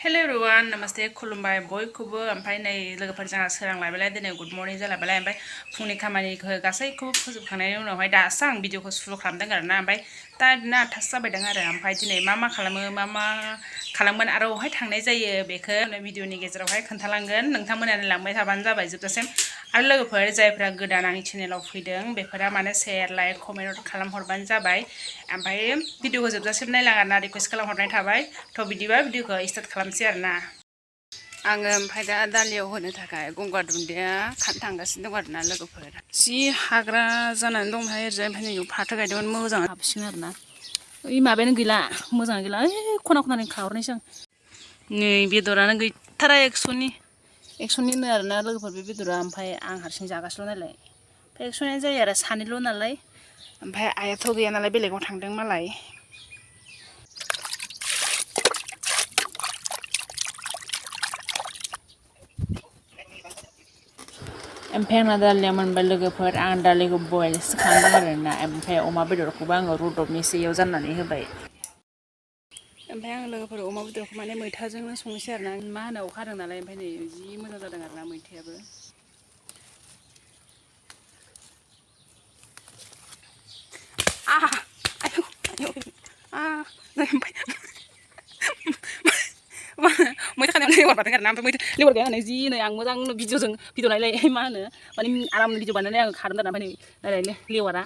Hello everyone, namaste, खुलुमबाय बयखौबो ओमफ्राय नै लोगोफोर जोंहा सोरांलायबाय दिनै गुड मर्निं जालायबाय ओमफ्राय फुंनि खामानिखौ गासैखौबो फोजोबखांनायनि उनावहाय दासो आं भिडिअखौ सुरु खालामदों आरोना ओमफ्राय दा ओरैनो 8थासो जाबायदों आरो ओमफ्राय दिनै मा खालामो मा खालामगोन आरो अहाय थांनाय जायो बेखौ भिडिअनि गेजेरावहाय खोन्थालांगोन नोंथांमोनानो लांबाय थाबानो जाबाय जोबजासिम आरो लोगोफोर जायफ्रा गोदान आंनि चेनेलाव फैदों बेफोरा माने शेयार लाइक कमेन्ट खालामहरबानो जाबाय ओमफ्राय भिडिअखौ जोबजासिम नायलां आरोना रिक्वेस्ट खालामहरनाय थाबाय थ' बिदिबा भिडिअखौ स्टार्ट खालामसै आरोना आङो ओमफ्राय दा दालियाव होनो थाखाय गंगार दुन्दिया खानो थांगासिनो दं आरोना लोगोफोर जि हाग्रा जानानै दं ओमफ्राय ओरैजाय ओमफ्राय नै फाथो गायदोंमोन मोजाङै हाबसिगोन आरोना ओइ माबायानो गैला मोजाङै गैला ओइ खना खनानि खाहरनोसै आं नै बेदरानो गैथारा एक्स'नि आरोना लोगोफोर बे बेदरा ओमफ्राय आं हारसिं जागासिनो नालाय ओमफ्राय एक्स'नियानो जायो आरो सानैल' नालाय ओमफ्राय आइयाथ' गैया नालाय बेलेगाव थांदों मालाय ओमफ्राय आंना दालिया मोनबाय लोगोफोर आं दालिखौ बयलसो खालामदों आरोना ओमफ्राय अमा बेदरखौबो आङो रुदबनोसै इयाव जाननानै होबाय ओमफ्राय आं लोगोफोर अमा बेदरखौ माने मैथाजोंनो संनोसै आरोना मा होनो अखा हादों नालाय ओमफ्राय नै जि मोजां जादों आरोना मैथायाबो मैथा खानायाव लेवार बारदों आरोना ओमफ्राय लेवार गैया होननानै जि नै आं मोजां भिडिअ नायलाय मा होनो माने आराम भिडिअ बानायनानै आं खादों आरोना ओमफ्राय नै नायलाय लेवारा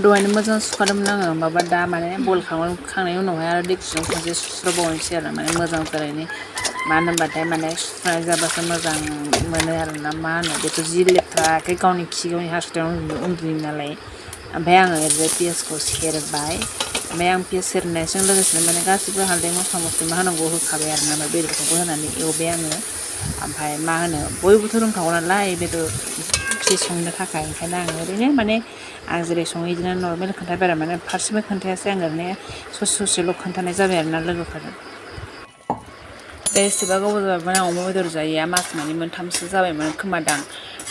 दहायनो मोजां सुखादोंमोन आङो माबा दा माने बयल खालामखांनायनि उनावहाय आरो दैखौ खनसे सुस्रबावनोसै आरो माने मोजां जानायनि मानो होनबाथाय माने सुस्रानाय जाबासो मोजां मोनो आरोना मा होनो बेथ' जि लेथ्रा गावनि खि गावनि हासुदैयावनो उन्दुयो नालाय ओमफ्राय आङो ओरैजाय पियासखौ सेरबाय ओमफ्राय आं पियास सेरनायजों लोगोसे माने गासिबो हालदै मस्ला मस्लि मा होनांगौ होखाबाय आरोना ओमफ्राय बेदरखौबो होनानै एवबाय आङो ओमफ्राय मा होनो बयबोथ' रोंखागौ नालाय बेदर ओंख्रि संनो थाखाय ओंखायनो आङो ओरैनो माने आं जेरै सङो बिदिनो नर्मेल खोन्थाबाय आरो माने फारसेबो खोन्थायासै आं ओरैनो ससेल' खोन्थानाय जाबाय आरोना लोगोफोर बेसेबा गोबाव जाबाय माने अमा बेदर जायैया मास मोनथामसो जाबायमोन खोमादां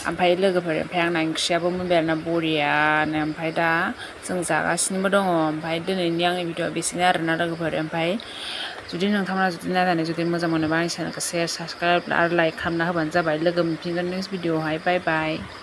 ओमफ्राय लोगोफोर ओमफ्राय आंना ओंख्रियाबो मोनबाय आरोना बरियानो ओमफ्राय दा जों जागासिनोबो दङ ओमफ्राय दिनैनि आंनि भिडिअआ बेसेनो आरोना लोगोफोर ओमफ्राय जुदि नोंथांमोना जुदि नायनानै जुदि मोजां मोनोबा आंनि चेनेलखौ शेयार साबसक्राइब आरो लाइक खालामना होबानो जाबाय लोगो मोनफिनगोन नेक्स्ट भिडिअआवहाय बाय बाय